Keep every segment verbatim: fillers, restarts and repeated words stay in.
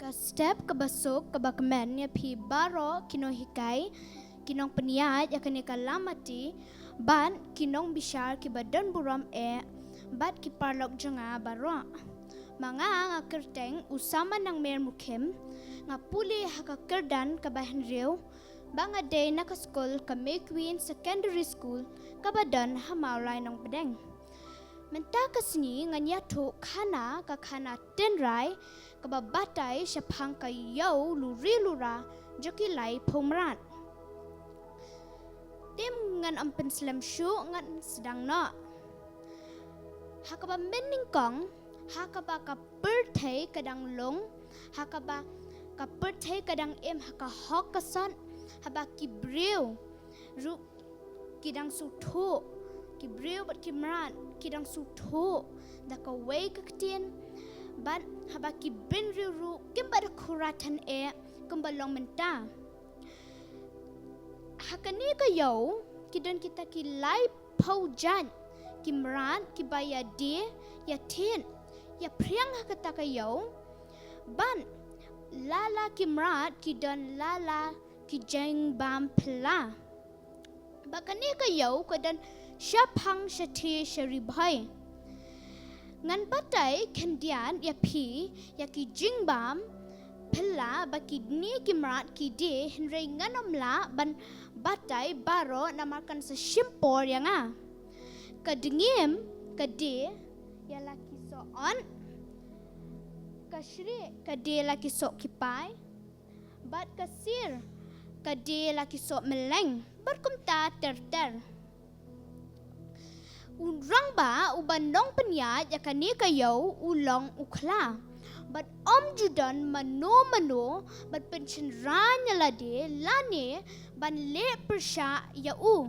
Step kaba suk kaba kmen ïa phi baroh ki nonghikai, ki nongpynïaid ïa kane ka lamati, bad ki nongbishar kiba don burom eh, bad ki paralok jong nga baroh. Ma nga nga kyrteng u Sama Nangmer Mukhim, nga pule ha ka kyrdan kaba hynriew, ba nga dei na ka skul ka May Queen Secondary School kaba don ha Mawlai Nongpdeng. Mynta ka sngi ngan ïathuh khana ka khana tynrai kaba batai shaphang ka ïew luri lura jong ki laiphew mrad. Te ym ngan ym pynslem shuh, ngan sdang noh. Ha kaba mynnyngkong, ha kaba ka pyrthei ka dang lung, ha kaba ka pyrthei ka dang im ha ka hok ka sot, haba ki briew ruh ki dang sngewthuh, ki briew bad ki mrad ki dang sngewthuh da kawei ka ktien, bad haba ki bynriew ruh kim pat da khura than eh kumba long mynta. Ha kane ka ïew ki don kita ki laiphew jait ki mrad kiba ïadie, ïathied, ïaphriang ha kata ka ïew, bad la la ki mrad ki don la la ki jingbam phylla. Ba kane ka ïew ka don shaphang shathie sha Ri Bhoi. Ngan batai khyndiat ïa phi ïa ki jingbam phylla ba kine ki mrad ki die, hynrei ngan ym lah ban batai baroh namar kan sa shim por ïa nga. Ka dngiem ka die ïa la ki soh ot, ka shrieh ka die la ki soh ki pai, bad ka sir ka die la ki soh mylleng, bad kumta ter ter. U rangbah uba nongpynïaid ïa kane ka ïew u long u khla, bad ym ju don mano mano ban pynshynrang ïa lade lane ban leh pyrshah ïa u.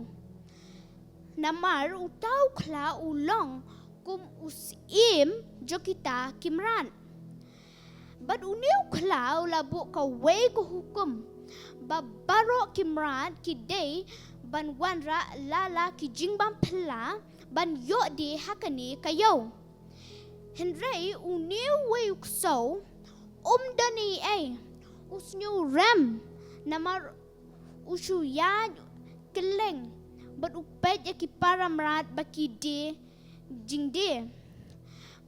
Namar uta u khla u long kum u syiem jong kita ki mrad. Bad une u khla u la buh kawei ka hukum ba baroh ki mrad ki dei ban wanrah la la ki jingbam phylla ban ïoh die ha kane ka ïew. Hynrei une uwei u ksew um don ei ei, u sngew rem namar u shu ïaid kylleng bad u peit ïa ki para mrad ba ki die jingdie.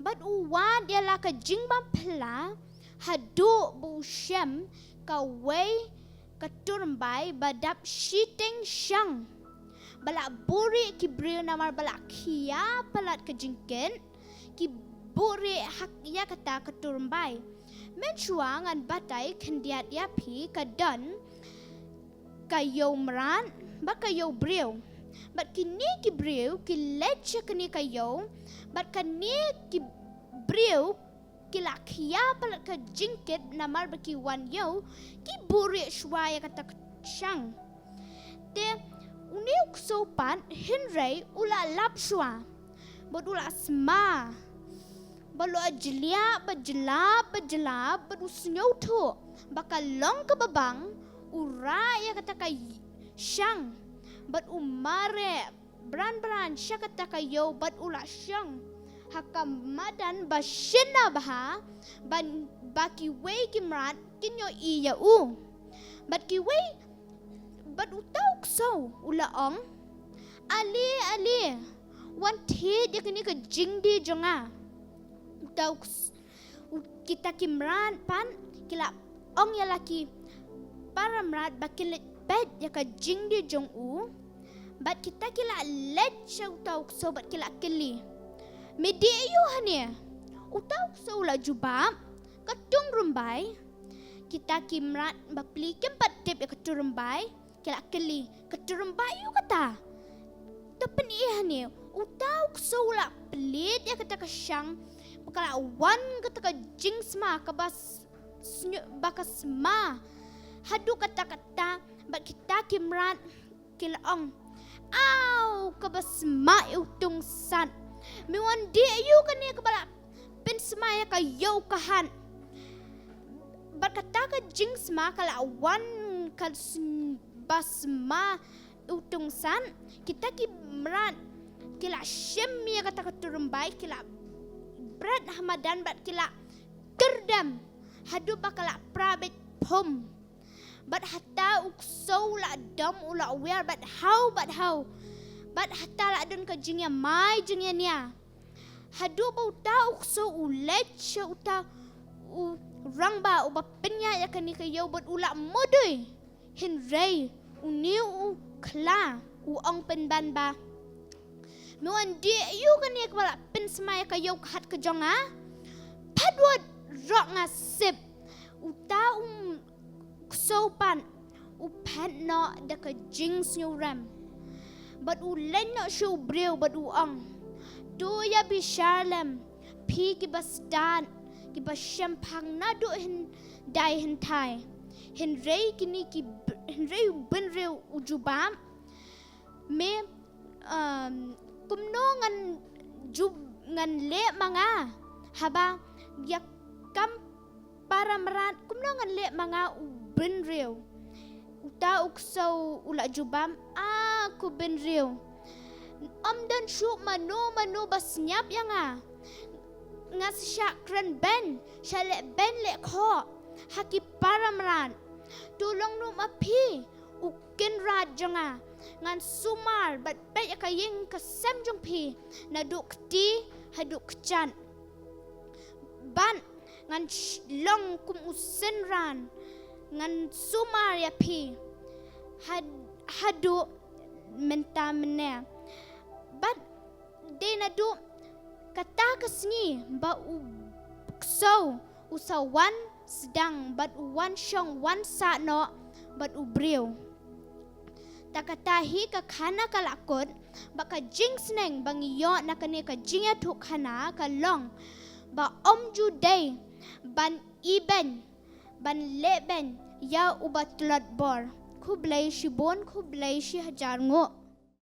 Bad u wad ïa la ka jingbam phylla haduh ba u shem kawei ka tur rymbai ba dap shiteng shang, ba la buhrieh ki briew namar ba la khia palat ka jingkit, ki buhrieh ha ïa kata ka tur rymbai. Mynshuwa ngan batai khyndiat ïa phi, ka don ka ïew mrad bad ka ïew briew. Bad kine ki briew ki leit sha kane ka ïew, bad kine ki briew ki la khia palat ka jingkit namar ba ki wan ïew, ki buhrieh shuwa ïa kata ka shang. Te une u ksew pat hynrei u la lap shuwa bad u la sma, bad u la jliah bad jlap bad jlap bad u sngewthuh ba ka long kaba bang, u rah ïa kata ka shang bad u mareh bran bran sha kata ka ïew bad u la shong ha ka madan ba shynna bha, ban ba kiwei ki mrad kin ïohi ïa u. Bad kiwei, bad uta u ksew u la ong, ale ale, wan thied ïa kane ka jingdie jong nga. Uta u ks-, u, kita ki mrad pat ki la ong ïa la ki para mrad ba kin leit peit ïa ka jingdie jong u. Bad kita ki la leit sha uta u ksew bad ki la kylli, me die aïu hangne? Uta u ksew u la jubab, ka tur rymbai. Kita ki mrad bapli kim pat tip ïa ka tur rymbai, ki la kylli, ka tur rymbai aïu kata? To pyni hangne. Uta u ksew u la plied ïa kata ka shang, ba ka la wan kata ka jingsma kaba s-, sngew ba ka sma haduh katta katta, bad kita ki mrad ki la ong, aw, kaba sma ïa u tungsat. Me wan die aïu kane kaba la pynsma ïa ka ïew ka hat? Bad kata ka jingsma ka la wan ka sn-, ba sma ïa u tungsat. Kita ki mrad ki la shim ïa kata ka tur rymbai, ki la bret ha madan bad ki la kyrdem haduh ba ka la pra beit phum. Bad hata u ksew u la dom, u la wiar bad haw bad haw. Bad hata la don ka jingïamai jingïania. Haduh ba uta u ksew u leit sha uta u rangbah uba pynïaid ïa kane ka ïew bad u la mudui. Hynrei une u khla u ong pynban ba, me wan dih aïu kane kaba la pynsmai ïa ka ïew ka hat ka jong nga? Pat wat rok nga sip. Uta u ksew pat u phet noh da ka jingsngewrem. Bad u leit noh sha u briew bad u ong, to ïa bishar lem, phi kiba stad, kiba shemphang naduh hyndai hynthai. Hynrei kine ki b-, hynrei u bynriew u jubab, me, um, kumno ngan jub-, ngan leh ma nga, haba ïa kam para mrad, kumno ngan leh ma nga u bynriew? Uta u ksew u la jubab, a ko bynriew, ym don shuh mano mano ba sngap ïa nga. Nga sa shah kren beiñ, shah leh beiñ leh khoh ha ki para mrad. To long ruh ma phi u kynrad jong nga. Ngan sumar bad peit ïa ka ïing ka sem jong phi naduh kti haduh kjat. Bad ngan sh-, long kum u synran, ngan sumar ïa phi had-, haduh mynta mynne. Bad dei naduh kata ka sngi ba u ksew u sa wan sdang bad u wan shong wan sah noh bad u briew. Ta kata hi ka khana ka la kut, ba ka jingsneng ba ngi ïoh na kane ka jingïathuhkhana ka long ba ym ju dei ban ibeiñ, ban leh beiñ ïa uba tlot bor. Khublei shibun, khublei shi hajar nguh.